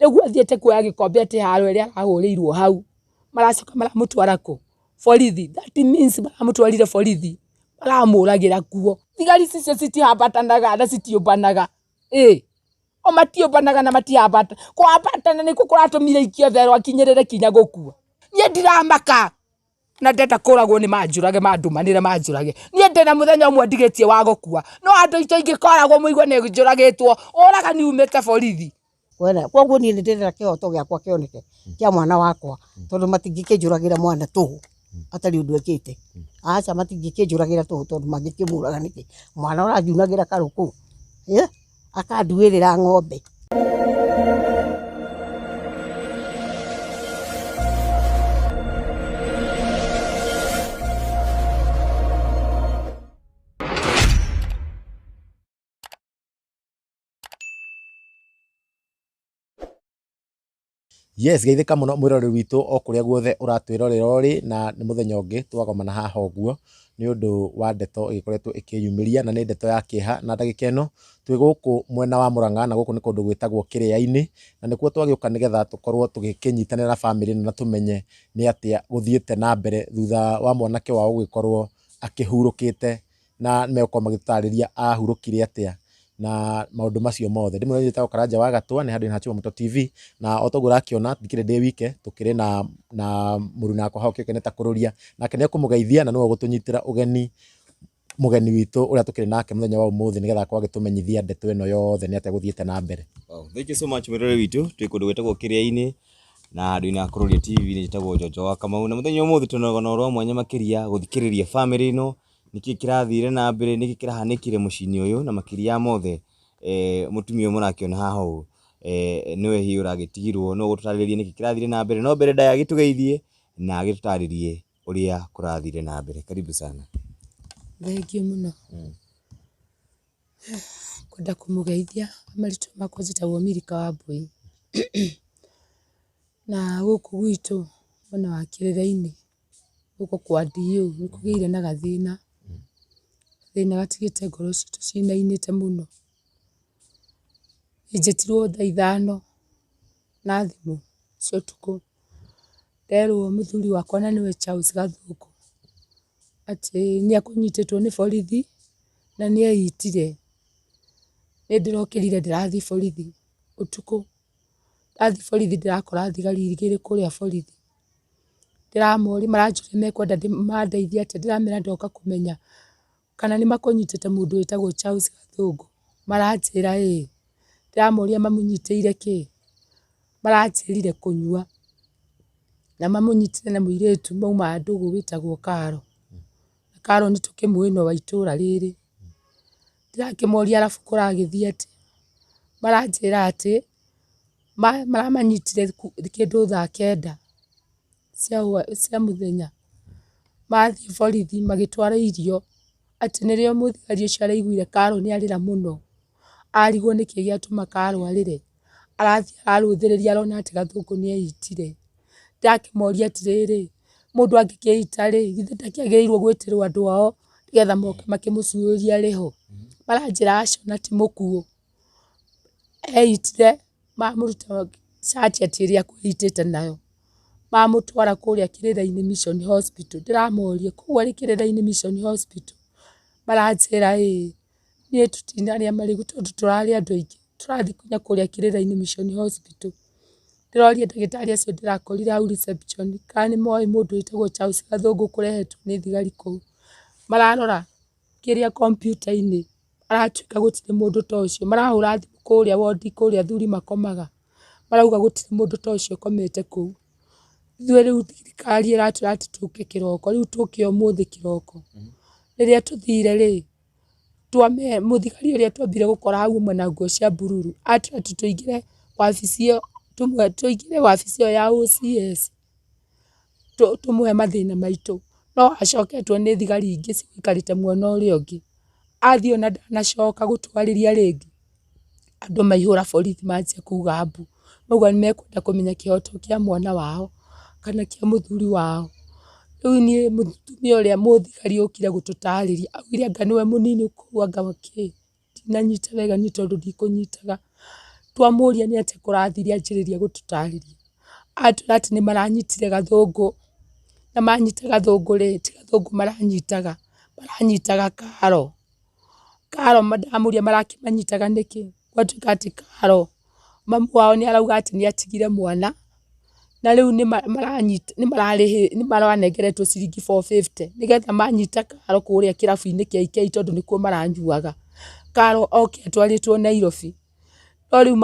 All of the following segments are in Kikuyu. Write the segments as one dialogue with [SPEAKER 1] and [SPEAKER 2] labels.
[SPEAKER 1] Rĩu athiĩte kuoya gĩkombe atĩ haro ĩrĩa arahũrĩirwo hau, maracoka maramũtwara kũ? Borithi. That means maramũtwarire borithi, maramũragĩra kuo. Thigari icio citihambatanaga na citiũmbanaga, ĩ o matiũmbanaga na matihambata, kũhambatana nĩkuo kũratũmire aikio therũ akinyĩrĩre kinya gũkua. Niĩ ndiramaka na ndenda kũragwo nĩ manjũrage mandũmanĩre manjũrage. Niĩ ndĩna mũthenya ũmwe ndigĩtie wa gũkua, no andũ aitũ ingĩkoragwo mũigue nĩ njũragĩtwo, ũragani umĩte borithi.
[SPEAKER 2] Koguo niĩ nĩ ndĩrenda kĩhoto gĩakwa kĩoneke kĩa mwana wakwa, tondũ matingĩkĩnjũragĩra mwana tũhũ atarĩ ũndũ ekĩte. Aca matingĩkĩnjũragĩra tũhũ tondũ mangĩkĩmũraga nĩkĩ? Mwana ũranjunagĩra karũkũ, akanduĩrĩra ng'ombe.
[SPEAKER 3] Yes, geithĩka mũno mwĩroreri witũ o kũrĩa guothe ũratwĩrorera ũrĩ, na nĩ mũthenya ũngĩ twagomana haha ũguo, nĩ ũndũ wa ndeto ĩgĩkoretwo ĩkĩyumĩria, na nĩ ndeto ya kĩeha. Na ndagĩka ĩno twĩ gũkũ mwena wa Mũrang'a, na gũkũ nĩ kũndũ gwĩtagwo Kĩrĩa-inĩ, na nĩkuo twagĩũka nĩgetha tũkorwo tũgĩkĩnyitanĩra na bamĩrĩ ĩno na tũmenye nĩ atĩa gũthiĩte na mbere thutha wa mwanake wao gũgĩkorwo akĩhurũkĩte na megũkorwo magĩtũtarĩria ahurũkire atĩa na maũndũ macio mothe. Ndĩmwĩre njĩtagwo Karanja wa Gatwa, nĩ handũ Hatua Moto TV, na o toguo ũrakĩona ndikĩrĩ ndĩ wike, tũkĩrĩ na mũruna wakwa hau ũkĩũke nĩ ta kũrũria, nake nĩ ekũmũgeithia na nĩwe ũgũtũnyitĩra ũgeni mũgeni witũ ũrĩa tũkĩrĩ nake mũthenya wa ũmũthĩ nĩgetha akorwo agĩtũmenyithia ndeto ĩno yothe nĩ atĩa gũthiĩte na mbere.
[SPEAKER 4] Wow. Thank you so much mwĩrore witũ twĩ kũndũ gwĩtagwo Kĩrĩa-inĩ na handũ-inĩ ha Kũrũria TV nĩ njĩtagwo Njonjo wa Kamau, na mũthenya ũmũthĩ twĩna rũgano rwa mwanya makĩria gũthikĩrĩria famĩlĩ ĩno, nĩkĩ kĩrathire na mbere, nĩkĩ kĩrahanĩkire mũciĩ-inĩ ũyũ, na makĩria ya mothe mũtumia ũyũ mũrakĩona haha ũũ nĩwe hihi ũragĩtigirwo, nĩwe ũgũtũtarĩria nĩkĩ kĩrathire na mbere, no mbere ndaya agĩtũgeithie na agĩtũtarĩrie ũrĩa kũrathire na mbere. Karibu sana.
[SPEAKER 1] Thengiũ mũno. Ngwenda kũmũgeithia, marĩtwa makwa njĩtagwo Milika Wambui. Na gũkũ gwitũ mwena wa Kĩrĩra-inĩ, gũkũ kwa DU nĩ kũgĩire na gathĩna, gathĩna gatigĩte ngoro citũ cinainĩte mũno. Njĩtirwo thaa 5 na thimũ cia ũtukũ, nderwo mũthuri wakwa na nĩwe Charles Gathũngũ, atĩ nĩ ekũnyitĩtwo nĩ borithi na nĩ eitire. Nĩ ndĩrokĩrire ndĩrathiĩ borithi ũtukũ, ndathiĩ borithi ndĩrakora thigari 2 kũrĩa borithi. Ndĩramoria maranjũria mekwenda mandeithie atĩa, ndĩramera ndoka kũmenya kana nĩ makũnyitĩte mũndũ wĩtagwo Charles Gathũngũ, maranjĩra ĩĩ. Ndĩramoria mamũnyitĩire kĩ, maranjĩrire kũnyua, na mamũnyitire na mũirĩtu mauma ndũgũ wĩtagwo Karo. Na Karo nĩ tũkĩmũĩ no wa itũra rĩrĩ. Ndĩrakĩmoria arabu kũragĩthiĩ atĩa, maranjĩra atĩ maramanyitire kĩndũ thaa 9 cia mũthenya. Mathiĩ borithi magĩtwara irio, atĩ nĩrĩo mũthigari ũcio araiguire Karo nĩ arĩra mũno, arigwo nĩkĩ gĩatũma Karo arĩre, arathiĩ ararũthĩrĩria arona atĩ Gathũngũ nĩ eitire. Ndĩrakĩmoria atĩrĩrĩ, mũndũ angĩkĩita rĩ, githĩ ndakĩagĩrĩirwo gwĩtĩrwo andũ ao nĩgetha moke makĩmũcuĩrie arĩ ho? Maranjĩra aca ona ti mũkuũ, eitire mamũruta cati atĩ ĩrĩa akwĩitĩte nayo, mamũtwara kũrĩa Kĩrĩra-inĩ Mission Hospital. Ndĩramoria kũu arĩ Kĩrĩra-inĩ Mission Hospital? Maranjĩra ĩĩ. Niĩ tũtinarĩa marigũ tondũ tũrarĩ andũ aingĩ, tũrathiĩ nginya kũrĩa Kĩrĩra-inĩ Mission Hospital. Ndĩroria ndagĩtarĩ acio ndĩrakorire hau reception kana nĩ moĩ mũndũ wĩtagwo Charles Gathũngũ ũkũrehetwo nĩ thigari kũu. Mararora kĩrĩa kompiuta-inĩ, maratuĩka gũtirĩ mũndũ ta ũcio. Marahũra thimũ kũrĩa wondi kũrĩa athuri makomaga, marauga gũtirĩ mũndũ ta ũcio ũkomete kũu. Ithuĩ rĩu thirikari ĩratwĩra atĩ tũke kĩroko, rĩu tũke ũmũthĩ kĩroko. Rĩrĩa tũthire rĩ, mũthigari ũrĩa twambire gũkora hau auma na nguo cia mbururu, atwĩra atĩ tũingĩre wabici ĩyo, tũingĩre wabici ĩyo ya OCS tũmũhe mathĩna maitũ. No acoketwo nĩ thigari ingĩ cigũikarĩte mwena ũrĩa ũngĩ. Athiĩ ona ndanacoka gũtwarĩria rĩngĩ, andũ maihũra borithi manjia kuga mbu. Mauga nĩ mekwenda kũmenya kĩhoto kĩa mwana wao kana kĩa mũthuri wao. Rĩu niĩ mũtumia ũrĩa mũthigari ũkire gũtũtarĩria, augire anga nĩwe mũnini kũu anga kĩ, ndinanyita wega niĩ tondũ ndikũnyitaga. Twamũria nĩ atĩa kũrathire anjĩrĩria gũtũtarĩria. Atwĩra atĩ nĩ maranyitire Gathũngũ, na manyita Gathũngũ rĩ, ti Gathũngũ maranyitaga, maranyitaga Karo. Karo ndamũria marakĩmanyitaga nĩkĩ, gwatuĩka atĩ Karo mamu wao nĩ arauga atĩ nĩ atigire mwana, na rĩu nĩ maranengeretwo ciringi 450 nĩgetha manyita Karo kũrĩa kĩrabu-inĩ kĩa IK tondũ nĩkuo maranyuaga. Karo oke atwarĩtwo Nairobi. No rĩu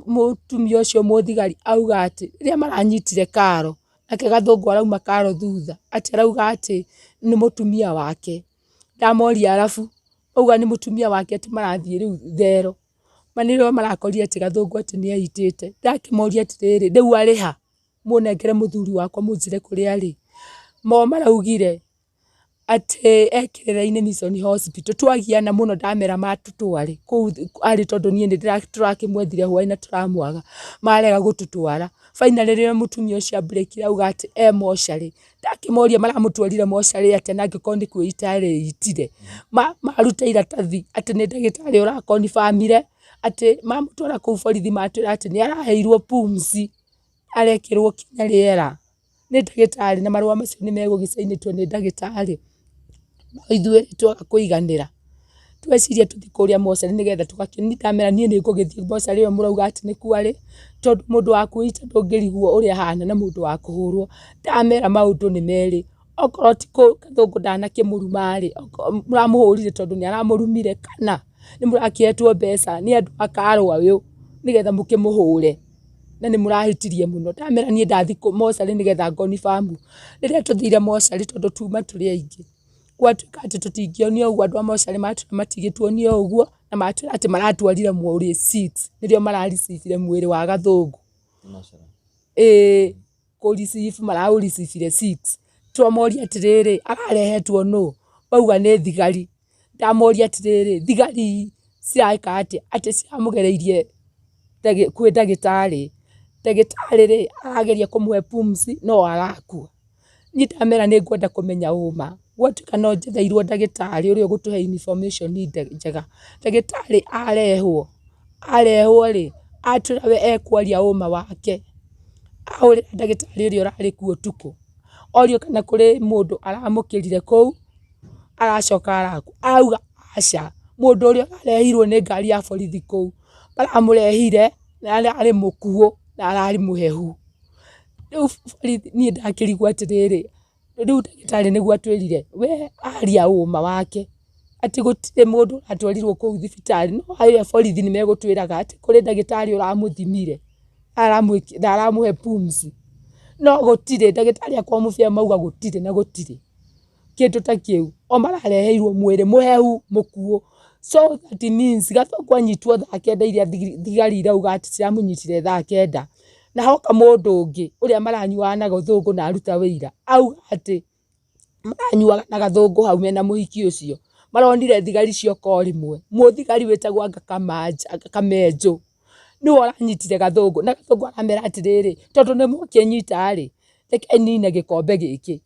[SPEAKER 1] mũtumia ũcio mũthigari auga atĩ rĩrĩa maranyitire Karo, nake Gathũngũ arauma Karo thutha, atĩ arauga atĩ nĩ mũtumia wake. Ndamoria arabu, auga nĩ mũtumia wake atĩ marathiĩ rĩu thero. Ma nĩrĩo marakorire atĩ Gathũngũ atĩ nĩ eitĩte. Ndakĩmoria atĩrĩrĩ, rĩu arĩ ha? Mũnengere mũthuri wakwa mũnjĩre kũrĩa arĩ. Mo maraugire atĩ e Kĩrĩra-inĩ Mission Hospital. Twagiana mũno ndamera matũtware kũu arĩ tondũ niĩ nĩ tũrakĩmwethire hwaĩ na tũramwaga, marega gũtũtwara. Finally rĩrĩa mũtumia ũcio a break ire auga atĩ e mocarĩ, ndakĩmoria maramũtwarire mocarĩ atĩa na angĩkorwo nĩ kwĩita areitire. Maruta iratathi atĩ nĩ ndagĩtarĩ ũra confirm ire atĩ mamũtwara kũu borithi matwĩra atĩ nĩ araheirwo pumzi arekĩrwo nginya rĩera. Nĩ ndagĩtarĩ na marũa macio nĩ megũgĩcainĩtwo nĩ ndagĩtarĩ, no ithuĩ twaga kũiganĩra, tweciria tũthiĩ kũrĩa mocarĩ nĩgetha tũgakĩ, niĩ ndamera niĩ nĩ ngũgĩthiĩ mocarĩ ĩyo mũrauga atĩ nĩkuo arĩ, tondũ mũndũ wa kwĩita ndũngĩrigwo ũrĩa ahana na mũndũ wa kũhũrwo, ndamera maũndũ nĩ merĩ, okorwo ti Gathũngũ ndanakĩmũruma rĩ, mũramũhũrire tondũ nĩ aramũrumire kana nĩ mũrakĩhetwo mbeca nĩ andũ a Karũayũ nĩgetha mũkĩmũhũre. Na nĩ mũrahĩtirie mũno, ndamera niĩ ndathiĩ mocarĩ nĩgetha ngo confirm, rĩrĩa twathire mocarĩ tondũ tuma tũrĩ aingĩ, gwatuĩka atĩ tũtingĩonio ũguo andũ a mocarĩ matwĩra matingĩtuonia ũguo, na matwĩra atĩ maratwarire mũrĩ 6 nĩrĩo mara receive ire mwĩrĩ wa Gathũngũ. Ĩĩ kũ receive maraũ receive ire 6, twamoria atĩrĩrĩ ararehetwo nũ, mauga nĩ thigari. Ndamoria atĩrĩrĩ, thigari cireka atĩa? Atĩ ciramũgereirie kwĩ ndagĩtarĩ, ndagĩtarĩ rĩ, arageria kũmũhe pumzi no arakua. Niĩ ndamera nĩ ngwenda kũmenya ũma, gwatuĩka no njetheirwo ndagĩtarĩ ũrĩa ũgũtũhe information njega. Ndagĩtarĩ arehwo, arehwo rĩ, atwĩra we ekwaria ũma wake, ahũrĩra ndagĩtarĩ ũrĩa ũrarĩ kuo ũtukũ, orio kana kũrĩ mũndũ aramũkĩrire kũu. Aracoka arauga aca, mũndũ ũrĩa ũrarehirwo nĩ ngari ya borithi kũu, maramũrehire na ararĩ mũkuũ na ararĩ mũhehu. Rĩu borithi niĩ ndakĩrigwo atĩrĩrĩ, rĩu ndagĩtarĩ nĩguo atwĩrire we aria ũma wake, atĩ gũtirĩ mũndũ ũratwarirwo kũu thibitarĩ, no harĩa borithi nĩ megũtwĩraga atĩ kũrĩ ndagĩtarĩ ũramũthimire na aramũhe pumzi, no gũtirĩ, ndagĩtarĩ a kwa Mũbĩa mauga gũtirĩ na gũtirĩ. Kĩndũ ta kĩu, o marareheirwo mwĩrĩ mũhehu mũkuũ, so that means Gathũngũ anyitwo thaa kenda iria thigari irauga atĩ ciramũnyitire thaa kenda, na hoka mũndũ ũngĩ ũrĩa maranyuaga na Gathũngũ na aruta wĩira, auga atĩ maranyuaga na Gathũngũ hau mena mũhiki ũcio, maronire thigari cioka o rĩmwe, mũthigari wĩtagwo anga Kamaja, anga Kamenjũ, nĩwe ũranyitire Gathũngũ, na Gathũngũ aramera atĩrĩrĩ, tondũ nĩ mwakĩnyita rĩ, rekei nine gĩkombe gĩkĩ.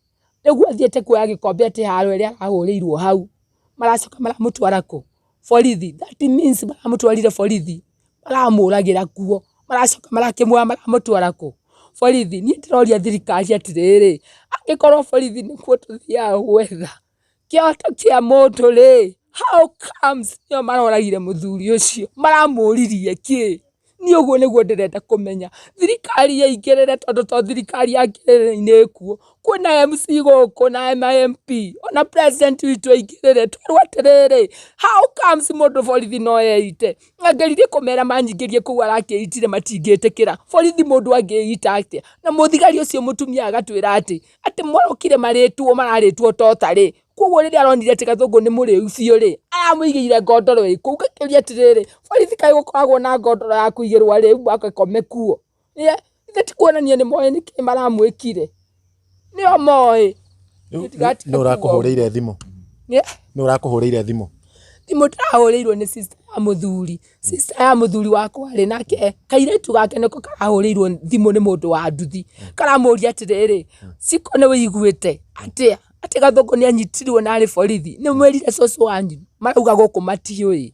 [SPEAKER 1] Rĩu athiĩte kuoya gĩkombe atĩ haro ĩrĩa arahũrĩirwo hau, maracoka maramũtwara kũ? Borithi. That means maramũtwarire borithi, maramũragĩra kuo, maracoka marakĩmuoya maramũtwara kũ? Borithi. Niĩ ndĩroria thirikari atĩrĩrĩ, angĩkorwo borithi nĩkuo tũthiaga gwetha kĩhoto kĩa mũndũ rĩ, how comes nĩo maroragire mũthuri ũcio, maramũririe kĩ? Niĩ ũguo nĩguo ndĩrenda kũmenya, thirikari ĩingĩrĩre tondũ to thirikari ya kĩrĩra-inĩ ĩkuo, kwĩna MC gũkũ na MP, ona president witũ aingĩrĩre, twerwo atĩrĩrĩ, how comes mũndũ borithi no eite, na ngeririe kũmera manyingĩrie kũu arakĩitire matingĩtĩkĩra, borithi mũndũ angĩita atĩa, na mũthigari ũcio mũtumia agatwĩra atĩ, atĩ marokire marĩtwo mararĩtwo tota rĩ, Koguo rĩrĩa aronire atĩ Gathũngũ nĩ mũrĩu biũ rĩ, aramũigĩire ngondoro ĩ kũu. Ngakĩũria atĩrĩrĩ, borithi kaĩ gũkoragwo na ngondoro ya kũigĩrwo arĩu magakome kuo? Githĩ ti kuonania nĩ moĩ nĩkĩ maramwĩkire? Nĩo moĩ.
[SPEAKER 3] Nũ ũrakũhũrĩire thimũ? Nũ ũrakũhũrĩire thimũ?
[SPEAKER 1] Thimũ ndĩrahũrĩirwo nĩ sister ya mũthuri. Sister ya mũthuri wakwa rĩ, nake kairĩtu gake nĩko karahũrĩirwo thimũ nĩ mũndũ wa nduthi. Karamũria atĩrĩrĩ, Ciko nĩ wĩiguĩte atĩa? Atĩ Gathũngũ nĩ anyitirwo na arĩ borithi, nĩ mwĩrire cũcũ wanyu? Marauga gũkũ matiũĩ.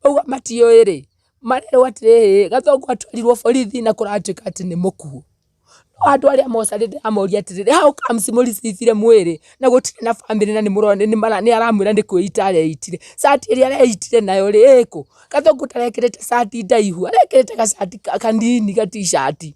[SPEAKER 1] Mauga matiũĩ rĩ, Marerwo atĩrĩrĩ, Gathongo atwarirwo borithi na kũratuĩka atĩ nĩ mũkuũ. No andũ arĩa mocarĩ ndĩramoria atĩrĩrĩ, how comes mũricibire mwĩrĩ na gũtirĩ na bamĩrĩ na nĩ aramwĩra nĩ kwĩita areitire. Cati ĩrĩa areitire nayo rĩ, ĩkũ? Gathongo ndarekĩrĩte cati ndaihu, arekĩrĩte gacati kanini ga t-shirt.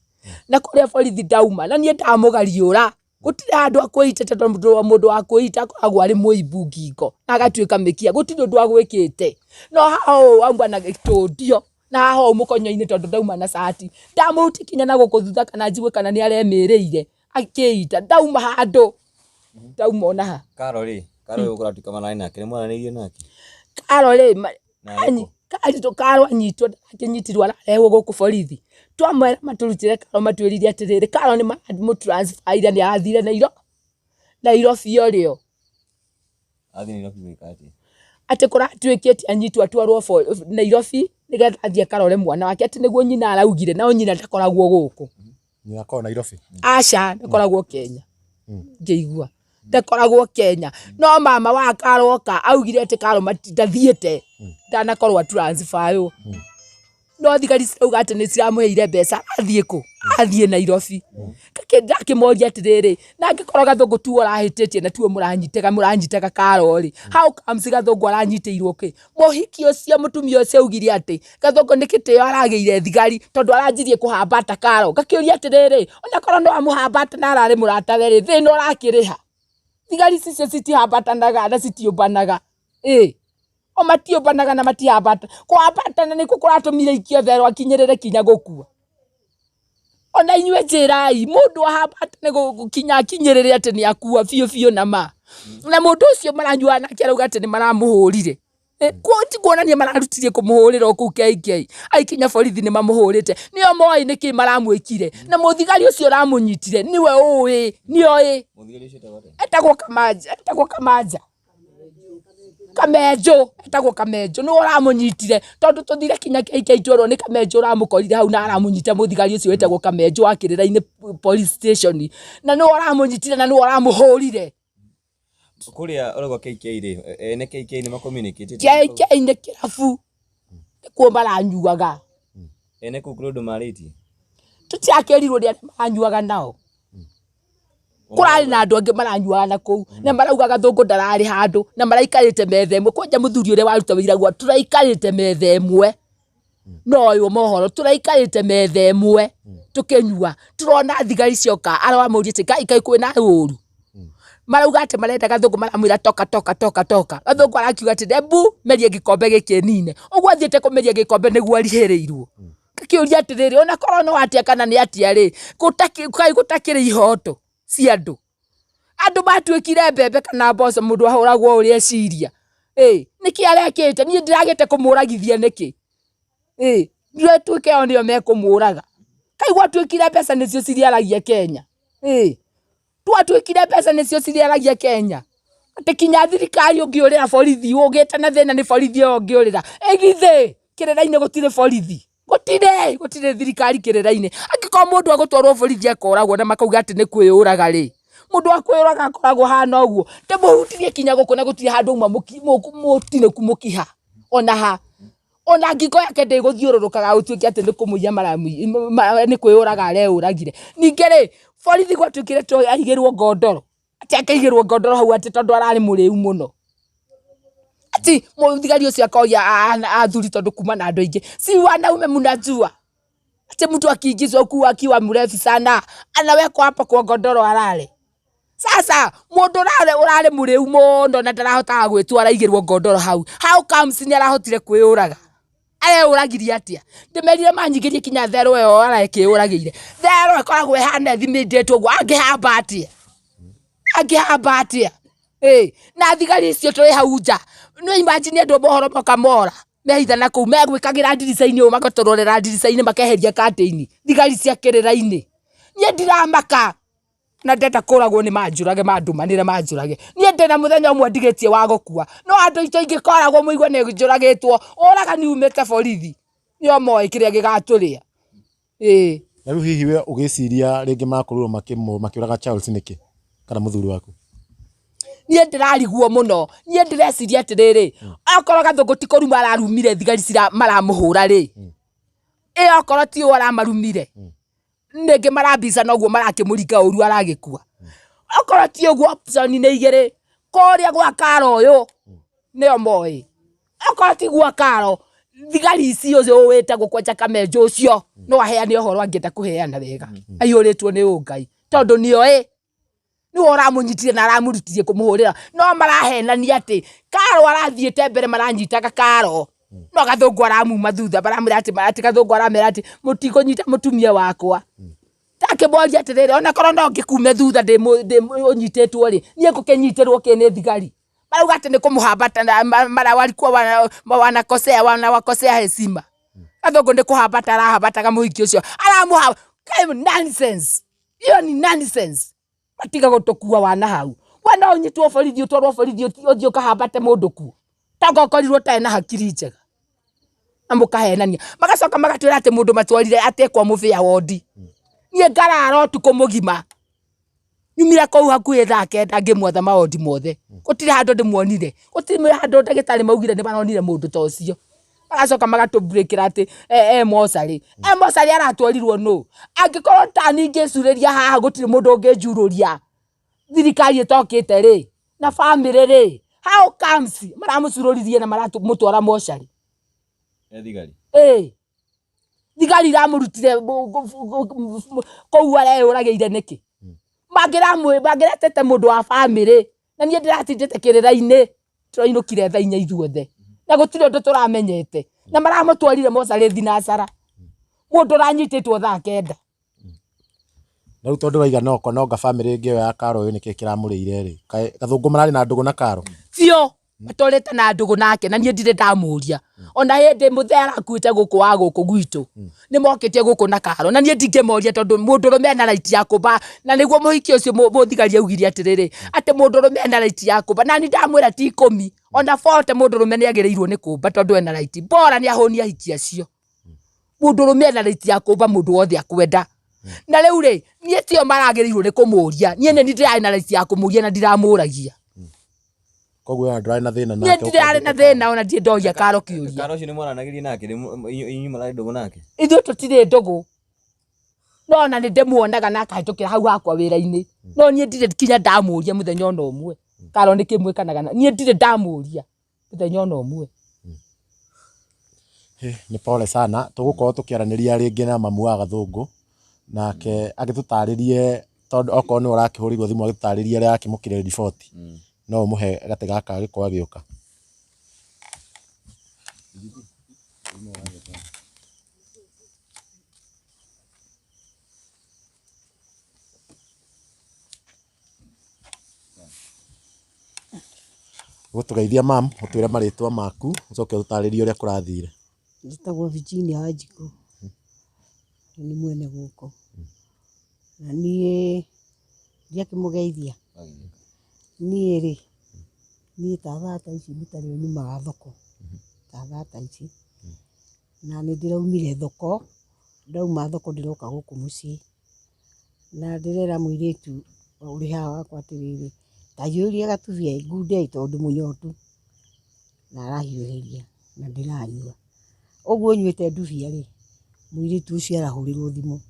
[SPEAKER 1] Na kũrĩa borithi ndauma, na niĩ ndamũgariũra. Gũtirĩ handũ akwĩitĩte tondũ mũndũ wa kwĩita akoragwo arĩ mũimbu ngingo na agatuĩka mĩkia, gũtirĩ ũndũ agwĩkĩte. No haha ũũ auma na gĩtũndio na haha ũũ mũkonyo-inĩ tondũ ndauma na cati. Ndamũhutia kinya na gũkũ thutha kana njigue kana nĩ aremĩrĩire akĩita, ndauma handũ, ndauma ona ha.
[SPEAKER 4] Karo rĩ, Karo ũyũ ũratuĩka mararĩ nake, nĩ mwaranĩirie nake?
[SPEAKER 1] Karo rĩ, Karitũ Karo anyitwo ndarakĩnyitirwo ararehwo gũkũ borithi. Twamwĩra matũrutĩre Karo matwĩrire atĩrĩrĩ, Karo nĩ maramũ transfer ire nĩ arathire Nairobi orĩo.
[SPEAKER 4] Athiĩ Nairobi gwĩka atĩa?
[SPEAKER 1] Atĩ kũratuĩkĩte anyitwo atwarwo Nairobi nĩgetha athiĩ akarore mwana wake atĩ nĩguo nyina araugire no nyina ndakoragwo gũkũ.
[SPEAKER 3] Nyina akoragwo Nairobi?
[SPEAKER 1] Aca, ndakoragwo Kenya. Ngĩigua. Ndakoragwo Kenya. No mama wa Karo oka augire atĩ Karo ndathiĩte. Ndanakorwo a transfer ĩyo. No thigari cirauga atĩ nĩ ciramũheire mbeca athiĩ kũ? Athiĩ Nairobi. Ndakĩmoria atĩrĩrĩ, na angĩkorwo Gathũngũ tiwe ũrahĩtĩtie na tiwe mũranyitaga mũranyitaga Karo rĩ, how comes Gathũngũ aranyitĩirwo kĩ? Mũhiki ũcio mũtumia ũcio augire atĩ Gathũngũ nĩ gĩtĩo aragĩire thigari tondũ aranjirie kũhambata Karo. Ngakĩũria atĩrĩrĩ, onakorwo no amũhambate na ararĩ mũratawe rĩ, thĩna ũrakĩrĩ ha? Thigari icio citihambatanaga na citiũmbanaga. Ĩ, o matiũmbanaga na matihambata. Kũhambatana nĩkuo kũratũmire aikio therũ akinyĩrĩre kinya gũkua. Ona inyuĩ njĩrai, mũndũ ahambate kinya akinyĩrĩre atĩ nĩ akua biũ biũ na ma. Na mũndũ ũcio maranyuaga nake arauga atĩ nĩ maramũhũrire. Ti kuonania mararutirie kũmũhũrĩra o kũu KK. Aikinya borithi nĩ mamũhũrĩte. Nĩo moĩ nĩkĩ maramwĩkire. Na mũthigari ũcio ũramũnyitire nĩwe ũĩ, nĩoĩ. Etagwo Kamaja, etagwo Kamaja. Kamenjũ, etagwo Kamenjũ nĩwe ũramũnyitire tondũ tũthire kinya KK twerwo nĩ Kamenjũ ũramũkorire hau na aramũnyita mũthigari ũcio wĩtagwo Kamenjũ wa Kĩrĩra-inĩ police station na nĩwe ũramũnyitire na nĩwe ũramũhũrire.
[SPEAKER 4] Kũrĩa ũrauga KK rĩ, ene KK nĩ ma communicate
[SPEAKER 1] KK nĩ kĩrabu, nĩkuo maranyuaga.
[SPEAKER 4] Ene kũu kũrĩ ũndũ marĩtie?
[SPEAKER 1] Tũtirakĩrirwo nĩ arĩa maranyuaga nao. Kũrarĩ na andũ angĩ maranyuaga na kũu na marauga Gathũngũ ndararĩ handũ na maraikarĩte metha ĩmwe kwanja mũthuri ũrĩa waruta wĩira gwa tũraikarĩte metha ĩmwe na ũyũ mohoro tũraikarĩte metha ĩmwe tũkĩnyua tũrona thigari cioka aramũria atĩ Ngai kaĩ kwĩna ũru marauga atĩ marenda Gathũngũ maramwĩra toka toka toka toka Gathũngũ arakiuga atĩ ebu meria gĩkombe gĩkĩ nine ũguo athiĩte kũmeria gĩkombe nĩguo arihĩrĩirwo. Ngakĩũria atĩrĩrĩ, ona korwo no atĩa kana nĩ atĩa rĩ, kaĩ gũtakĩrĩ ihoto cia andũ? Andũ matuĩkire mbembe kana mboco mũndũ ahũragwo ũrĩa eciria. Ĩ, nĩkĩ arekĩte? Niĩ ndĩragĩte kũmũragithia nĩkĩ? Ĩ, tuĩke o nĩo mekũmũraga. Kaĩ gwatuĩkire mbeca nĩcio cirĩaragia Kenya? Ĩ. Twatuĩkire mbeca nĩcio cirĩaragia Kenya. Atĩ kinya thirikari ũngĩũrĩra borithi, ũgĩte na thĩna nĩ borithi ĩyo ũngĩũrĩra. Ĩ githĩ kĩrĩra-inĩ gũtirĩ borithi? Gũtirĩ, gũtirĩ thirikari kĩrĩra-inĩ. Angĩkorwo mũndũ egũtwarwo borithi akoragwo na makauga atĩ nĩ kwĩyũraga rĩ, mũndũ wa kwĩyũraga akoragwo ahana ũguo? Ndĩmũhutirie kinya gũkũ na gũtirĩ handũ auma mũtinĩku mũkiha ona ha. Ona ngingo yake ndĩgũthiũrũrũkaga gũtuĩke atĩ nĩ kũmũiya nĩ kwĩyũraga areyũragire. Ningĩ rĩ, borithi gwatuĩkire to aigĩrwo ngondoro, atĩ akaigĩrwo ngondoro hau atĩ tondũ ararĩ mũrĩu mũno. Ati mũthigari ũcio akoria athuri tondũ kuma na andũ aingĩ, si wanaume mnajua ati mtu akiingizwa huku akiwa mrefu sana anawekwa hapa kwa ngondoro alale. Sasa mũndũ ũrarĩ mũrĩu mũno na ndarahotaga gwĩtwara aigĩrwo ngondoro hau, how comes nĩ arahotire kwĩyũraga? Areyũragirie atĩa? Ndĩmerire manyingĩrie kinya therũ ĩyo arekĩyũragĩire. Therũ ĩkoragwo ĩhana ĩthimĩtĩtwo ũguo, angĩhamba atĩa? Angĩhamba atĩa? Ĩ, na thigari icio twĩ hau nja, nĩ imagine andũ a mohoro moka mora, mehitha na kũu, megwĩkagĩra ndirica-inĩ ũũ magatũrorera ndirica-inĩ makeheria curtain, thigari cia kĩrĩra-inĩ. Niĩ ndiramaka. Na ndenda kũragwo nĩ manjũrage mandũmanĩre manjũrage. Niĩ ndĩna mũthenya ũmwe ndigĩtie wa gũkua. No andũ aitũ ingĩkoragwo mũigue nĩ njũragĩtwo, ũragani umĩte borithi. Nĩo moĩ kĩrĩa gĩgatũrĩa. Ĩĩ.
[SPEAKER 3] Na rĩu hihi we ũgĩciria rĩngĩ makorirwo makĩũraga Charles nĩkĩ? Kana mũthuri waku?
[SPEAKER 1] Niĩ ndĩrarigwo mũno. Niĩ ndĩreciria atĩrĩrĩ, okorwo Gathũngũ ti kũruma ararumire thigari cira maramũhũra rĩ, ĩ okorwo ti ũũ aramarumire, nĩngĩ marambica noguo marakĩmũringa ũru aragĩkua. Okorwo ti ũguo option nĩ igĩrĩ, kũrĩa gwa Karo ũyũ nĩo moĩ. Okorwo ti gwa Karo, thigari ici ũcio wĩtagwo kwanja Kamenjo ũcio no aheane ũhoro angĩenda kũheana wega. Aiyũrĩtwo nĩ ũngai tondũ nĩoĩ nĩwe ũramũnyitire na aramũrutirie kũmũhũrĩra. No marahenania atĩ Karo arathiĩte mbere maranyitaga Karo no Gathũngũ aramuma thutha, maramwĩra atĩ atĩ Gathũngũ aramera atĩ mũtikũnyita mũtumia wakwa. Ndakĩmoria atĩrĩrĩ, onakorwo no ngĩkume thutha ndĩ ũnyitĩtwo rĩ, niĩ ngũkĩnyitĩrwo kĩ nĩ thigari? Marauga atĩ nĩ kũmũhambata mara walikuwa wanakosea wanawakosea heshima. Gathũngũ nĩ kũhambata arahambataga mũhiki ũcio aramũha nonsense. Hiyo ni nonsense. Matiga gũtũkua wana hau. We no ũnyitwo borithi ũtwarwo borithi ũthiĩ ũkahambate mũndũ kuo. Tonga ũkorirwo ũtarĩ na hakiri njega. Na mũkahenania. Magacoka magatwĩra atĩ mũndũ matwarire atĩ kwa mũbĩa wondi. Niĩ ngarara ũtukũ mũgima. Nyumire kũu hakuhĩ thaa kenda ngĩmwetha mawondi mothe. Gũtirĩ handũ ndĩmuonire. Gũtirĩ handũ ndagĩtarĩ maugire nĩ maronire mũndũ ta ũcio. Magacoka magatũbreakĩra atĩ e mocarĩ. E mocarĩ aratwarirwo nũ? Angĩkorwo ta niĩ ingĩcurĩria haha gũtirĩ mũndũ ũngĩnjurũria thirikari ĩtokĩte rĩ, na bamĩrĩ rĩ, how comes maramũcurũririe na maramũtwara mocarĩ?
[SPEAKER 4] Thigari.
[SPEAKER 1] Ĩĩ. Thigari iramũrutire kũu areyũragĩire nĩkĩ? Mangĩretete mũndũ wa bamĩrĩ na niĩ ndĩratindĩte kĩrĩra-inĩ tũrainũkire thaa inya ithuothe na gũtirĩ ũndũ tũramenyete na maramũtwarire mocarĩ thinacara mũndũ ũranyitĩtwo thaa kenda.
[SPEAKER 3] Na rĩu tondũ waiga no nonga bamĩrĩ ĩngĩ ĩyo ya Karo ũyũ nĩkĩ kĩramũrĩire rĩ, kaĩ Gathũngũ mararĩ na ndũgũ na Karo?
[SPEAKER 1] Biũ matũrĩte na ndũgũ nake na niĩ ndirĩ ndamũria. Ona hĩndĩ mũthee arakuĩte gũkũ wa gũkũ gwitũ nĩ mokĩte gũkũ na Karo na niĩ ndingĩmoria tondũ mũndũrũme ena right ya kũmba na nĩguo mũhiki ũcio mũthigari augire atĩrĩrĩ atĩ mũndũrũme ena right ya kũmba na niĩ ndamwĩra ti ikũmi ona 40 mũndũrũme nĩ agĩrĩirwo nĩ kũmba tondũ ena right bora nĩ ahũnie ahiki acio. Mũndũrũme ena right ya kũmba mũndũ wothe akwenda. Na rĩu rĩ niĩ tio maragĩrĩirwo nĩ kũmũria, niĩ nĩ ndĩrarĩ na right ya kũmũria na ndiramũragia.
[SPEAKER 3] Koguo ona ndũrarĩ na thĩna
[SPEAKER 1] nake. Niĩ ndirarĩ na thĩna ona ndirĩ ndoria Karo kĩũria.
[SPEAKER 4] Karo ũcio nĩ mwaranagĩria nake, inyuĩ mũrarĩ ndũgũ nake?
[SPEAKER 1] Ithuĩ tũtirĩ ndũgũ. No ona nĩ ndĩmuonaga na akahĩtũkĩra hau hakwa wĩra-inĩ. No niĩ ndirĩ kinya ndamũria mũthenya ona ũmwe. Karo nĩkĩ mwĩkanaga na niĩ ndirĩ ndamũria mũthenya ona ũmwe.
[SPEAKER 3] Nĩ pole sana, tũgũkorwo tũkĩaranĩria rĩngĩ na mamu wa Gathũngũ, nake agĩtũtarĩrie tondũ okorwo nĩwe ũrakĩhũrĩirwo thimũ agĩtũtarĩrie ũrĩa arakĩmũkĩrire riboti, no ũmũhe gatĩ gaka agĩkorwo agĩũka. Ũgũtũgeithia mam, ũtwĩre marĩtwa maku, ũcoke ũtũtarĩrie ũrĩa kũrathire.
[SPEAKER 2] Njĩtagwo Virginia Wanjikũ, nĩ mwene gũkũ. Na niĩ ndiakĩmũgeithia, niĩ rĩ, niĩ ta thaa ta ici nĩ tarĩo nyumaga thoko, ta thaa ta ici. Na nĩ ndĩraumire thoko, ndauma thoko ndĩroka gũkũ mũciĩ. Na ndĩrera mũirĩtu ũrĩ haha wakwa atĩrĩrĩ, ta hiũria gatubia ĩ, ngunde ĩ tondũ ndĩ mũnyotu. Na arahiũhĩria na ndĩranyua. Ũguo nyuĩte ndubia rĩ, mũirĩtu ũcio arahũrĩrwo thimũ.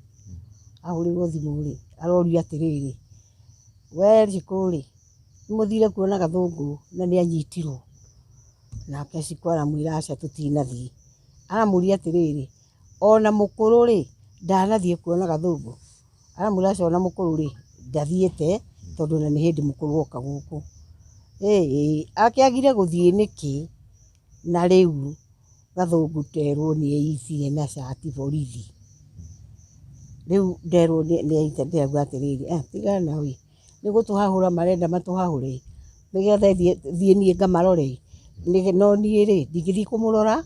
[SPEAKER 2] Ahũrĩrwo thimũ rĩ, arorio atĩrĩrĩ, we Shikũ rĩ, nĩ mũthire kuona Gathũngũ na nĩ anyitirwo? Nake Shikũ aramwĩra aca tũtinathiĩ. Aramũria atĩrĩrĩ, ona mũkũrũ rĩ, ndanathiĩ kuona Gathũngũ? Aramwĩra aca ona mũkũrũ rĩ, ndathiĩte tondũ ona nĩ hĩndĩ mũkũrũ oka gũkũ. Ĩĩ, akĩagire gũthiĩ nĩkĩ na rĩu Gathũngũ nderwo nĩ eitire na cati borithi. Rĩu nderwo nĩ eitire ndĩrauga atĩrĩrĩ, tigana nao ĩ, nĩ gũtũhahũra marenda matũhahũre ĩ, nĩgetha thiĩ niĩ ngamarore ĩ, no niĩ rĩ, ndingĩthiĩ kũmũrora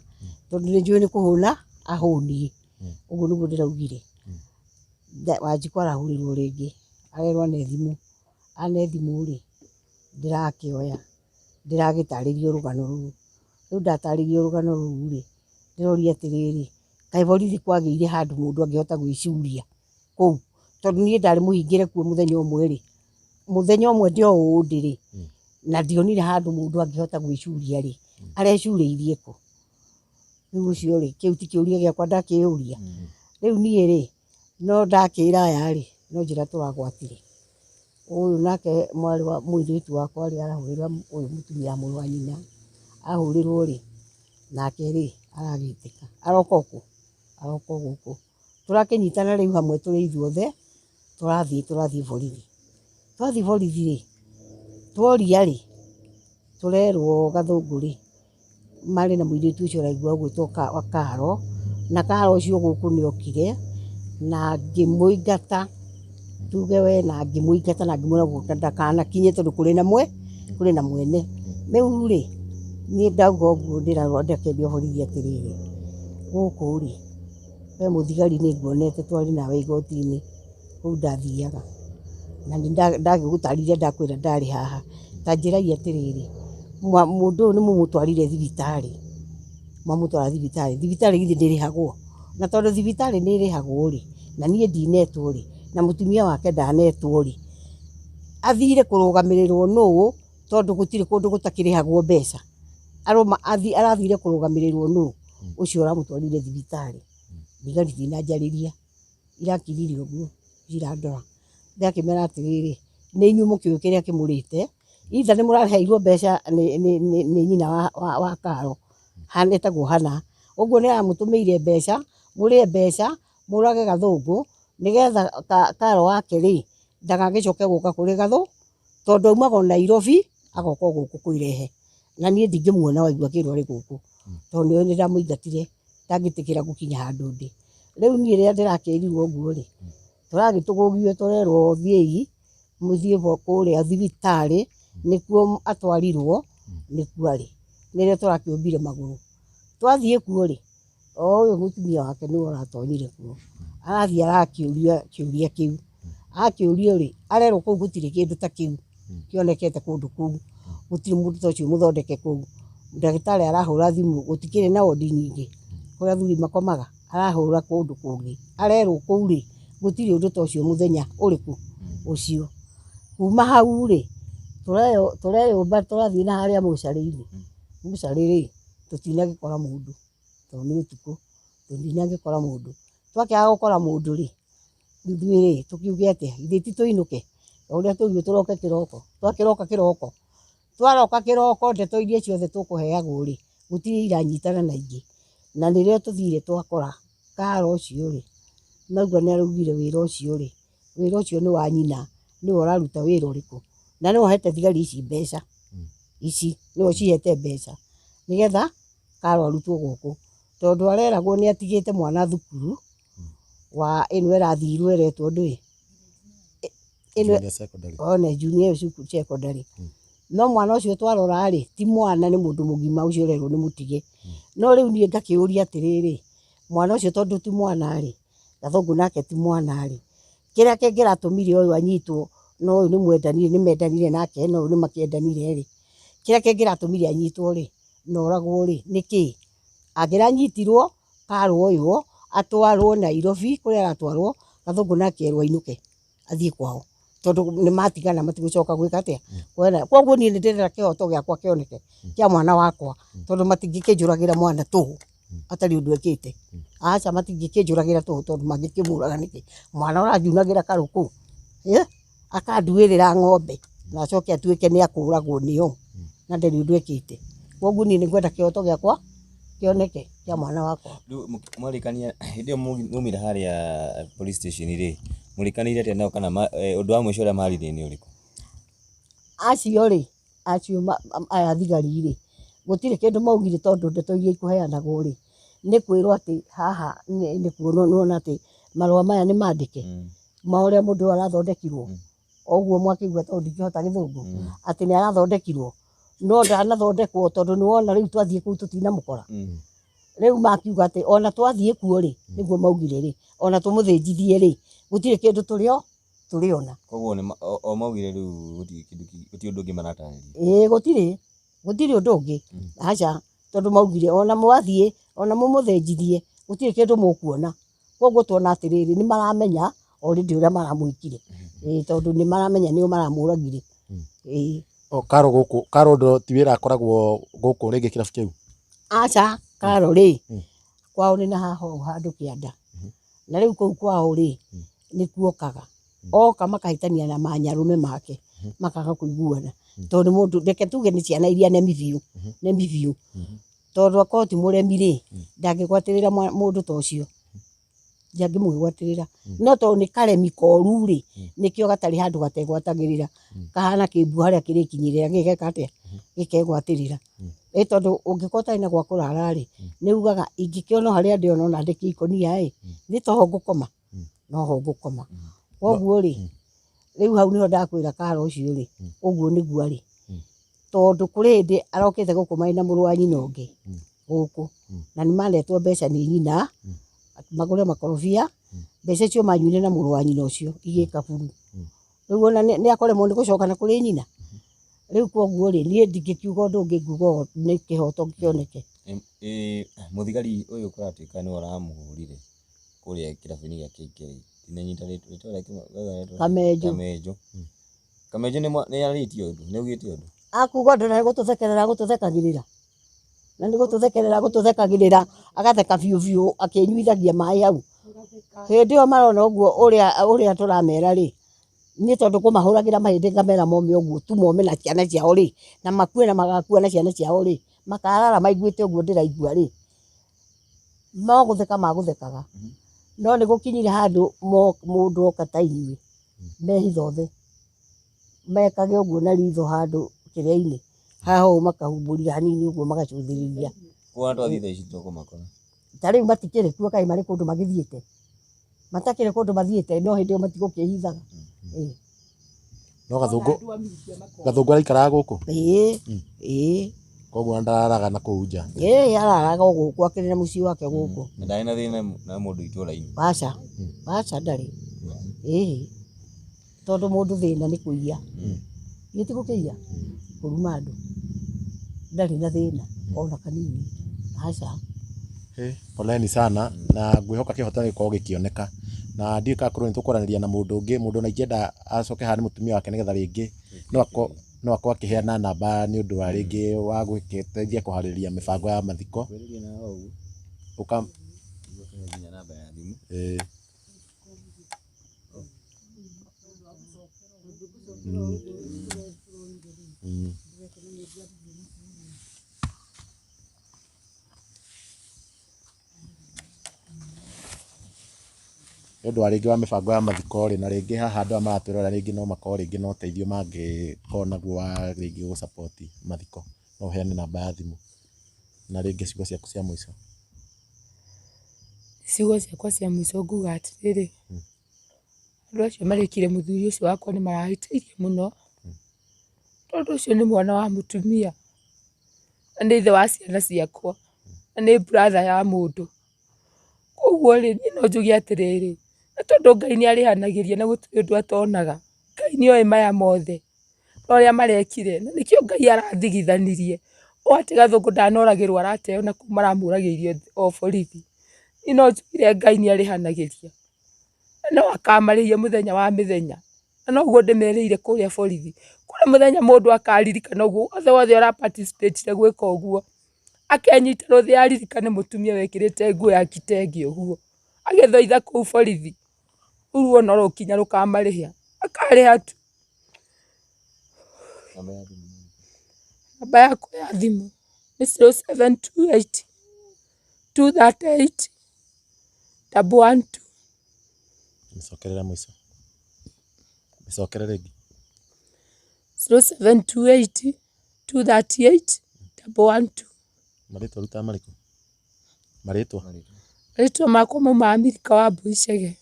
[SPEAKER 2] tondũ nĩ njũĩ nĩ kũhũna ahũniĩ. Ũguo nĩguo ndĩraugire. Wanjikũ arahũrĩrwo rĩngĩ, arerwo ane thimũ, ane thimũ rĩ, ndĩrakĩoya, ndĩragĩtarĩrio rũgano rũu. Rĩu ndatarĩrio rũgano rũu rĩ, ndĩroria atĩrĩrĩ, kaĩ borithi kwagĩire handũ mũndũ angĩhota gwĩcuria kũu? Tondũ niĩ ndarĩ mũhingĩre kuo mũthenya ũmwe rĩ, mũthenya ũmwe ndĩ o ũũ ndĩ rĩ, Na ndionire handũ mũndũ angĩhota gwĩcuria rĩ, arecurĩirie kũ? Rĩu ũcio rĩ, kĩu ti kĩũria gĩakwa ndakĩyũria. Rĩu niĩ rĩ, no ndakĩra aya rĩ, no njĩra tũragwatire. Ũyũ nake mwarĩ wa mũirĩtu wakwa rĩ, arahũrĩra ũyũ mũtumia wa mũrũ wa nyina, ahũrĩrwo rĩ, nake rĩ, aragĩtĩka. Aroka o kũ? Aroka o gũkũ. Tũrakĩnyitana rĩu hamwe tũrĩ ithuothe, tũrathiĩ tũrathiĩ borithi. Twathiĩ borithi rĩ, tworia rĩ, tũrerwo Gathũngũ rĩ, marĩ na mũirĩtu ũcio ũraigua ũgwĩtwo Karo, na Karo ũcio gũkũ nĩ okire, na ngĩmũingata, tuge we na ngĩmũingata na ngĩmwĩra ndakanakinye tondũ kũrĩ na kũrĩ na mwene. Rĩu rĩ, niĩ ndauga ũguo ndĩrarora ndakĩambia borithi atĩrĩrĩ, gũkũ rĩ, we mũthigari nĩ nguonete twarĩ nawe igoti-inĩ, kũu ndathiaga, na nĩ ndagĩgũtarire ndakwĩra ndarĩ haha, ta njĩrai atĩrĩrĩ, mũndũ ũyũ nĩ mũmũtwarire thibitarĩ, mwamũtwara thibitarĩ, thibitarĩ githĩ ndĩrĩhagwo? Na tondũ thibitarĩ nĩ ĩrĩhagwo rĩ, na niĩ ndinetwo rĩ, na mũtumia wake ndanetwo rĩ, athire kũrũgamĩrĩrwo nũ tondũ gũtirĩ kũndũ gũtakĩrĩhagwo mbeca? Arathire kũrũgamĩrĩrwo nũ ũcio ũramũtwarire thibitarĩ? Thigari itinanjarĩria, irakirire ũguo irandora. Ndakĩmera atĩrĩrĩ, nĩ inyuĩ mũkĩũĩ kĩrĩa kĩmũrĩte, either nĩ mũraheirwo mbeca nĩ nyina wa Karo, etagwo Hana, ũguo nĩ aramũtũmĩire mbeca, mũrĩe mbeca, mũrage Gathũngũ, nĩgetha Karo wake rĩ, ndagagĩcoke gũka kũrĩ Gathũ, tondũ aumaga o Nairobi, agoka o gũkũ kwĩrehe. Na niĩ ndingĩmuona waigua akĩrwo arĩ gũkũ, tondũ nĩoĩ nĩ ndamũingatire, ndangĩtĩkĩra gũkinya handũ ndĩ. Rĩu niĩ rĩrĩa ndĩrakĩrirwo ũguo rĩ, tũragĩtũgũgio tũrerwo thiĩi, mũthiĩ kũrĩa thibitarĩ, nĩkuo atwarirwo, nĩkuo arĩ. Nĩrĩo tũrakĩũmbire magũrũ. Twathiĩ kuo rĩ, o ũyũ mũtumia wake nĩwe ũratonyire kuo. Arathiĩ arakĩũria kĩũria kĩu. Akĩũrio rĩ, arerwo kũu gũtirĩ kĩndũ ta kĩu kĩonekete kũndũ kũu. Gũtirĩ mũndũ ta ũcio mũthondeke kũu. Ndagĩtarĩ arahũra thimũ, gũtikĩrĩ na wondi nyingĩ, kũrĩa athuri makomaga, arahũra kũndũ kũngĩ. Arerwo kũu rĩ, gũtirĩ ũndũ ta ũcio mũthenya ũrĩkũ ũcio. Kuma hau rĩ, tũreyũmba tũrathiĩ na harĩa mocarĩ-inĩ. Mocarĩ rĩ, tũtinagĩkora mũndũ, tondũ nĩ ũtukũ, tũtinagĩkora mũndũ. Twakĩaga gũkora mũndũ rĩ, ithuĩ rĩ, tũkiuge atĩa? Ithuĩ ti tũinũke? O ũrĩa twaugire tũroke kĩroko, twakĩroka kĩroko, twaroka kĩroko ndeto iria ciothe tũkũheagwo rĩ, gũtirĩ iranyitana na ingĩ. Na nĩrĩo tũthire twakora Karo ũcio rĩ, naigua nĩ araugire wĩra ũcio rĩ, wĩra ũcio nĩ wa nyina, nĩwe ũraruta wĩra ũrĩkũ? Na nĩwe ũhete thigari ici mbeca, ici nĩwe ũcihete mbeca, nĩgetha Karo arutwo gũkũ. Tondũ areragwo nĩ atigĩte mwana thukuru, wa ĩno ĩrathirwo ĩretwo ndũĩ? Ĩno
[SPEAKER 3] Junior secondary.
[SPEAKER 2] one junior ĩyo secondary. No mwana ũcio twarora rĩ, ti mwana nĩ mũndũ mũgima ũcio ũrerwo nĩ mũtige. No rĩu niĩ ngakĩũria atĩrĩrĩ, mwana ũcio tondũ ti mwana rĩ, Gathũngũ nake ti mwana rĩ, kĩrĩa kĩngĩratũmire ũyũ anyitwo na ũyũ nĩ mwendanire nĩ mendanire nake na ũyũ nĩ makĩendanire rĩ, kĩrĩa kĩngĩratũmire anyitwo rĩ, na oragwo rĩ, nĩ kĩĩ? Angĩranyitirwo Karo ũyũ atwarwo Nairobi kũrĩa aratwarwo, Gathũngũ nake erwo ainũke athiĩ kwao, tondũ nĩ matigana matigũcoka gwĩka atĩa? Kwendana. Koguo niĩ nĩ ndĩrenda kĩhoto gĩakwa kĩoneke kĩa mwana wakwa, tondũ matingĩkĩnjũragĩra mwana tũhũ atarĩ ũndũ ekĩte. Aca matingĩkĩnjũragĩra tũhũ tondũ mangĩkĩmũraga nĩkĩ? Mwana ũrangiunagĩra karũkũ, akanduĩrĩra ng'ombe na acoke atuĩke nĩ akũragwo nĩo na ndarĩ ũndũ ekĩte. Koguo niĩ nĩ ngwenda kĩhoto gĩakwa kĩoneke kĩa mwana wakwa.
[SPEAKER 4] Rĩu mwarĩkania hĩndĩ ĩyo mwaumire harĩa police station rĩ, mũrĩkanĩire atĩa nao kana ũndũ wa mũico ũrĩa maririe nĩ ũrĩkũ?
[SPEAKER 2] Acio rĩ, acio aya thigari rĩ, gũtirĩ kĩndũ maugire tondũ ndeto iria ikũheanagwo rĩ, nĩ kwĩrwo atĩ haha nĩ kuonwo nĩwona atĩ marũa maya nĩ mandĩke, ma ũrĩa mũndũ ũyũ arathondekirwo, o ũguo mwakĩigua tondũ ndingĩhota gĩthũngũ, atĩ nĩ arathondekirwo, no ndanathondekwo tondũ nĩwona rĩu twathiĩ kũu tũtinamũkora. Rĩu makiuga atĩ ona twathiĩ kuo rĩ, nĩguo maugire rĩ, ona tũmũthĩnjithie rĩ, gũtirĩ kĩndũ tũrĩona.
[SPEAKER 4] Koguo o maugire rĩu gũtirĩ kĩndũ gũtirĩ ũndũ ũngĩ maratarĩria.
[SPEAKER 2] Ĩĩ gũtirĩ ũndũ ũngĩ, aca, tondũ maugire ona mwathiĩ, ona mũmũthĩnjithie, gũtirĩ kĩndũ mũkuona. Koguo tuona atĩrĩrĩ, nĩ maramenya already ũrĩa maramwĩkire. Ĩĩ tondũ nĩ maramenya nĩo maramũragire. Ĩĩ.
[SPEAKER 3] O Karo gũkũ, Karo ndo ti wĩra akoragwo gũkũ rĩngĩ kĩrabu kĩu?
[SPEAKER 2] Aca, Karo rĩ,
[SPEAKER 3] Mm.
[SPEAKER 2] kwao nĩ na haha ũũ handũ kĩanda. Na rĩu kũu kwao rĩ, nĩkuo okaga. Oka makahĩtania na manyarũme make, makaga kũiguana. Tondũ nĩ mũndũ, reke tuge nĩ ciana iria nemi biũ, nemi biũ. Tondũ akorwo ti mũremi rĩ, ndangĩgwatĩrĩra mũndũ ta ũcio. Ndangĩmwĩgwatĩrĩra. No tondũ nĩ karemi koru rĩ, nĩkĩo gatarĩ handũ gategwatagĩrĩra. Kahana kĩmbu harĩa kĩrĩkinyĩrĩra gĩgeka atĩa? Gĩkegwatĩrĩra. Ĩ tondũ ũngĩkorwo ũtarĩ na gwa kũrara rĩ, nĩ ugaga ingĩkĩona o harĩa ndĩona ona ndĩkie ikũnia ĩ, nĩ toho ngũkoma, noho ngũkoma. Koguo rĩ, rĩu hau nĩho ndakwĩra Karo ũcio rĩ, ũguo nĩguo arĩ. Tondũ kũrĩ hĩndĩ arokĩte gũkũ marĩ na mũrũ wa nyina ũngĩ gũkũ, na nĩ manetwo mbeca nĩ nyina, magũre makorobia, mbeca icio manyuire na mũrũ wa nyina ũcio igĩka buru. Rĩu ona nĩ akoremwo nĩ gũcoka na kũrĩ nyina. Rĩu koguo rĩ, niĩ ndingĩkiuga ũndũ ũngĩ nguga o nĩ kĩhoto kĩoneke.
[SPEAKER 4] Mũthigari ũyũ kũratuĩka nĩwe ũramũhũrire kũrĩa kĩrabu-inĩ gĩa KK. Ndinanyita rĩtwa rĩake wega.
[SPEAKER 2] Kamenjo.
[SPEAKER 4] Kamenjo. Kamenjo nĩ arĩtie ũndũ, nĩ augĩte ũndũ.
[SPEAKER 2] Akuga ũndũ na nĩ gũtũthekerera agũtũthekagĩrĩra. Na nĩ gũtũthekerera agũtũthekagĩrĩra, agatheka biũ biũ akĩnyuithagia maĩ hau. Hĩndĩ ĩyo marona ũguo ũrĩa tũramera rĩ, niĩ tondũ kũmahũragĩra mahĩndĩ ngamera mome ũguo tu mome na ciana ciao rĩ, na makue na magakua na ciana ciao rĩ, makarara maiguĩte ũguo ndĩraigua rĩ, no gũtheka magũthekaga. No nĩ gũkinyire handũ mũndũ oka ta inyuĩ, mehithe othe. Mekage ũguo na ritho handũ kĩrĩa-inĩ, haha ũũ makahumbũria hanini ũguo magacũthĩrĩria.
[SPEAKER 4] Kuona twathiĩ thaa ici tũkũmakora.
[SPEAKER 2] Ta rĩu matikĩrĩ kuo kaĩ marĩ kũndũ magĩthiĩte. Matakĩrĩ kũndũ mathiĩte no hĩndĩ ĩyo matigũkĩhithaga.
[SPEAKER 3] No Gathũngũ araikaraga gũkũ?
[SPEAKER 2] Ĩĩ, ĩĩ.
[SPEAKER 3] Koguo ndararaga na kũu nja?
[SPEAKER 2] Ĩĩ, araraga o gũkũ akĩrĩ na mũciĩ wake gũkũ.
[SPEAKER 4] Na ndarĩ na thĩna na mũndũ itũra-inĩ?
[SPEAKER 2] Aca, aca ndarĩ. Ĩĩ, tondũ mũndũ thĩna nĩ kũiya. Githĩ ti gũkĩiya? Kũruma andũ. Ndarĩ na thĩna ona kanini. Aca.
[SPEAKER 3] Poleni sana na ngwĩhoka kĩhoto nĩ gĩgũkorwo gĩkĩoneka. Na ndiũĩ kana korwo nĩ tũkwaranĩria na mũndũ ũngĩ, mũndũ ona ingĩenda acoke haha nĩ mũtumia wake nĩgetha rĩngĩ no akorwo akĩheana namba nĩ ũndũ wa rĩngĩ wa gũgĩteithia kũharĩrĩria mĩbango ya mathiko.
[SPEAKER 4] Kwĩrĩria na ũguo.
[SPEAKER 3] Ũka
[SPEAKER 4] Nginya namba ya thimũ.
[SPEAKER 3] Ĩĩ. Nĩ ũndũ wa rĩngĩ wa mĩbango ya mathiko rĩ, na rĩngĩ haha andũ aya maratwĩrorera rĩngĩ no makorwo rĩngĩ na ũteithio mangĩkorwo naguo wa rĩngĩ gũ support mathiko, no ũheane namba ya thimũ na rĩngĩ ciugo ciaku cia mũico.
[SPEAKER 1] Ciugo ciakwa cia mũico nguga atĩrĩrĩ, andũ acio marĩkire mũthuri ũcio wakwa nĩ marahĩtĩirie mũno, tondũ ũcio nĩ mwana wa mũtumia, na nĩ ithe wa ciana ciakwa, na nĩ brother ya mũndũ. Koguo rĩ, niĩ no njuge atĩrĩrĩ, na tondũ Ngai nĩ arĩhanagĩria na gũtirĩ ũndũ atonaga, Ngai nĩ oĩ maya mothe na ũrĩa marekire, na nĩkĩo Ngai arathigithanirie, ũũ atĩ Gathũngũ ndanoragĩrwo arateo na kũu maramũragĩire o borithi. Niĩ no njugire Ngai nĩ arĩhanagĩria, na no akamarĩhia mũthenya wa mĩthenya, na noguo ndĩmerĩire kũrĩa borithi, kũrĩ mũthenya mũndũ akaririkana ũguo wothe wothe ũra participate gwĩka ũguo, akenyita rũthĩa aririkane mũtumia wekĩrĩte nguo ya kitenge ũguo, agĩthoitha kũu borithi, rũu ruo no rũkinya rũkamarĩha, makarĩha tu. Namba yakwa ya thimũ nĩ 0728 238 112.
[SPEAKER 3] Mĩcokerere mũico. Mĩcokere rĩngĩ.
[SPEAKER 1] 0728 238 112.
[SPEAKER 3] Marĩtwa ũrutaga marĩkũ? Marĩtwa?
[SPEAKER 1] Marĩtwa makwa maumaga Milka wa Mbui Chege.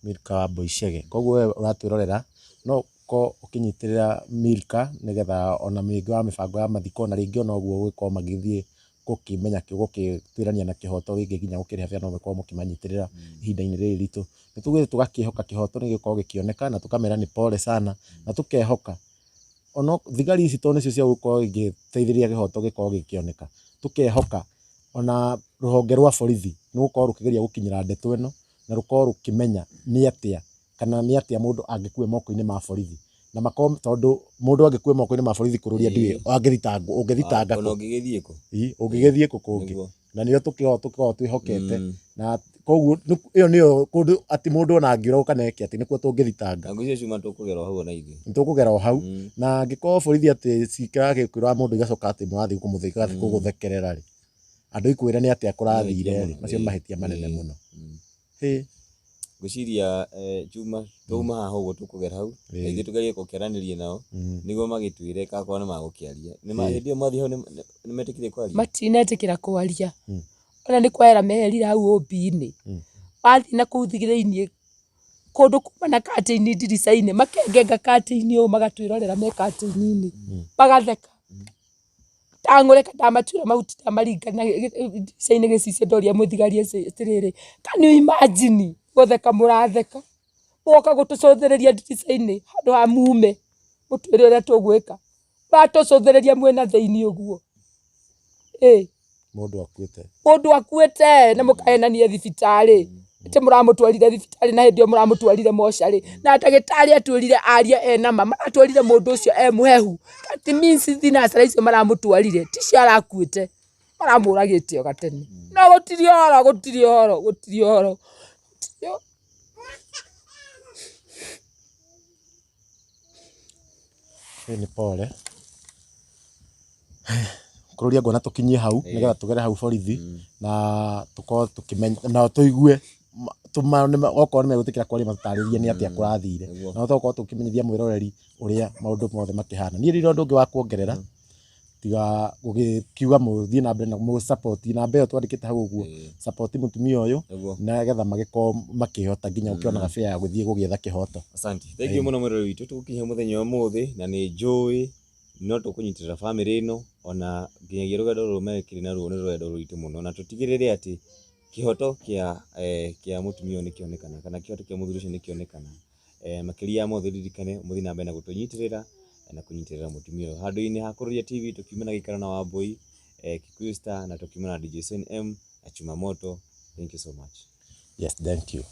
[SPEAKER 3] Milka wa Mbui Chege. Koguo we ũratwĩrorera no ũkorwo ũkĩnyitĩrĩra Milka nĩgetha ona rĩngĩ wa mĩbango ya mathiko na rĩngĩ ona ũguo gũgĩkorwo magĩthiĩ gũkĩmenya gũkĩtuĩrania na kĩhoto rĩngĩ nginya gũkĩrĩha bĩa no mũkorwo mũkĩmanyitĩrĩra ihinda-inĩ rĩrĩ ritũ. Nĩ tugĩte tũgakĩhoka kĩhoto nĩ gĩgũkorwo gĩkĩoneka na tũkamera nĩ pole sana na tũkehoka ona thigari ici tondũ nĩcio cia gũkorwo igĩteithĩrĩria kĩhoto gĩkorwo gĩkĩoneka, tũkehoka ona rũhonge rwa borithi nĩ gũkorwo rũkĩgeria gũkinyĩra ndeto ĩno na rũkorwo rũkĩmenya nĩ atĩa kana nĩ atĩa mũndũ angĩkua moko-inĩ ma borithi na Na makorwo tondũ mũndũ angĩkua moko-inĩ ma borithi kũrũria ndiũĩ angĩthitangwo, ũngĩthitanga
[SPEAKER 4] Ona
[SPEAKER 3] kũ?
[SPEAKER 4] ũngĩgĩthiĩ kũ?
[SPEAKER 3] Ĩ, ũngĩgĩthiĩ kũ kũngĩ?
[SPEAKER 4] Nĩguo.
[SPEAKER 3] Na nĩo tũkĩkoragwo twĩhokete.
[SPEAKER 4] Mm.
[SPEAKER 3] Na koguo ĩyo nĩyo kũndũ atĩ mũndũ ona angĩũragwo kana eke atĩ nĩkuo tũngĩthitanga.
[SPEAKER 4] Na ngwĩciria cuma tũkũgera o hau ona ithuĩ.
[SPEAKER 3] Nĩ tũkũgera o hau.
[SPEAKER 4] Mm.
[SPEAKER 3] Na angĩkorwo borithi atĩ cikĩragĩkwĩra mũndũ igacoka atĩ mũrathiĩ kũmũthika
[SPEAKER 4] Mm.
[SPEAKER 3] gũgũthekerera rĩ, andũ ikwĩra nĩ atĩa kũrathire
[SPEAKER 4] Mahĩtia
[SPEAKER 3] rĩ,
[SPEAKER 4] mũno.
[SPEAKER 3] macio
[SPEAKER 4] Ĩĩ.
[SPEAKER 3] mahĩtia manene
[SPEAKER 4] Ĩĩ.
[SPEAKER 3] mũno.
[SPEAKER 4] Mm.
[SPEAKER 3] Hĩ.
[SPEAKER 4] Ngwĩciria Juma twauma haha ũguo tũkũgera hau na
[SPEAKER 3] Ĩĩ.
[SPEAKER 4] ithuĩ tũgerie gũkĩaranĩria nao
[SPEAKER 3] Mm.
[SPEAKER 4] nĩguo magĩtwĩre kana korwo nĩ magũkĩaria. Nĩ
[SPEAKER 3] Ĩĩ.
[SPEAKER 4] hĩndĩ ĩyo mathiĩ hau nĩ metĩkĩrie kwaria?
[SPEAKER 1] Matinetĩkĩra kwaria.
[SPEAKER 3] Mm.
[SPEAKER 1] Ona nĩ kwehera meherire hau ũmbi-inĩ.
[SPEAKER 3] Mm.
[SPEAKER 1] Wathiĩ na kũu thĩinĩ kũndũ kuma na katĩini ndirica-inĩ, makengenga katĩini ũũ magatwĩrorera me katĩini-inĩ, magatheka. Ndang'ũrĩka ndamatuĩra mahuti ndamaringa na ndirica-inĩ gĩcicio ndoria mũthigari atĩrĩrĩ, can you imagine gũtheka mũratheka, mũgoka gũtũcũthĩrĩria ndirica-inĩ handũ ha mume mũtwĩre ũrĩa tũgwĩka, mũratũcũthĩrĩria mwĩna thĩinĩ ũguo. Ĩ.
[SPEAKER 3] Mũndũ akuĩte.
[SPEAKER 1] Mũndũ akuĩte na mũkahenania thibitarĩ atĩ mũramũtwarire thibitarĩ na hĩndĩ ĩyo mũramũtwarire mocarĩ na ndagĩtarĩ atwĩrire arie ena ma, maratwarire mũndũ ũcio e mũhehu, that means thinacara icio maramũtwarire ticio arakuĩte, maramũragĩte o gatene. No gũtirĩ ũhoro, gũtirĩ ũhoro, gũtirĩ ũhoro, gũtirĩ ũhoro.
[SPEAKER 3] Ĩĩ nĩ pole. Kũrũria nguona tũkinyie hau nĩgetha tũgere hau borithi na tũkorwo tũkĩmenya na tũigue okorwo nĩ megwĩtĩkĩra kwaria matũtarĩrie nĩ atĩa kũrathire,
[SPEAKER 4] Nĩguo.
[SPEAKER 3] na tũgakorwo tũkĩmenyithia mwĩroreri ũrĩa maũndũ mothe makĩhana. Niĩ ndirĩ ũndũ ũngĩ wa kuongerera tiga gũgĩkiuga mũthiĩ na mbere na mũ support namba ĩyo twandĩkĩte hau ũguo,
[SPEAKER 4] Ĩĩ.
[SPEAKER 3] support mũtumia ũyũ
[SPEAKER 4] Nĩguo.
[SPEAKER 3] nĩgetha magĩkorwo makĩhota nginya gũkĩonaga fair ya gũthiĩ gũgĩetha kĩhoto.
[SPEAKER 4] Asante. Thank you mũno mwĩroreri witũ, tũgũkinyia mũthenya wa ũmũthĩ na nĩ njũĩ no tũkũnyitĩrĩra bamĩrĩ ĩno ona nginyagia rũgendo rũrũ mekĩrĩ naruo nĩ rũgendo rũritũ mũno na tũtigĩrĩre atĩ kĩhoto kĩa kĩa mũtumia ũyũ nĩ kĩonekana kana kĩhoto kĩa mũthuri ũcio nĩ kĩonekana. Makĩria ya mothe ririkane mũthiĩ na mbere na gũtũnyitĩrĩra na kũnyitĩrĩra mũtumia ũyũ. Handũ-inĩ ha Kũrũria TV tũkiuma na gĩikaro na Wambui, Kikuyu Star na tũkiuma na DJ Sen M na Chuma Moto. Thank you so much.
[SPEAKER 3] Yes, thank you.